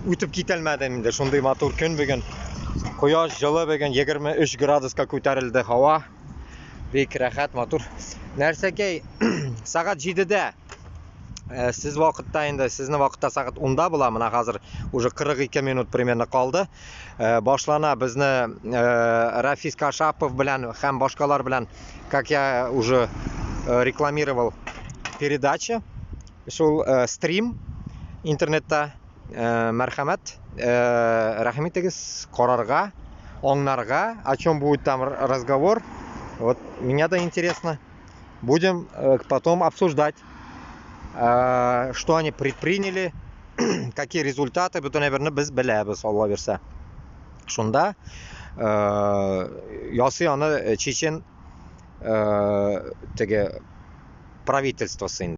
Үтеп китәлмәдем инде, шундый матур көн бүген. Кояш җылы бүген, 23 градуска күтәрелде һава. Бик рәхәт, матур. Нәрсәкәй, сәгать 7-дә сез вакытта инде, сезнең вакытта сәгать 10-да була, менә хәзер уже 42 минут примерно калды. Башлана безне Рафис Кашапов белән һәм башкалар белән, как я уже рекламировал, передача. Шул стрим интернетта, мәрхәмәт, рәхим итегез, карарга, аңнарга, о чем будет там разговор. Вот меня да интересно. Будем потом обсуждать, что они предприняли, какие результаты, бөтен әйберне без беләбез, Алла бирсә. Шунда ясый аны чечен теге правительствосы инде.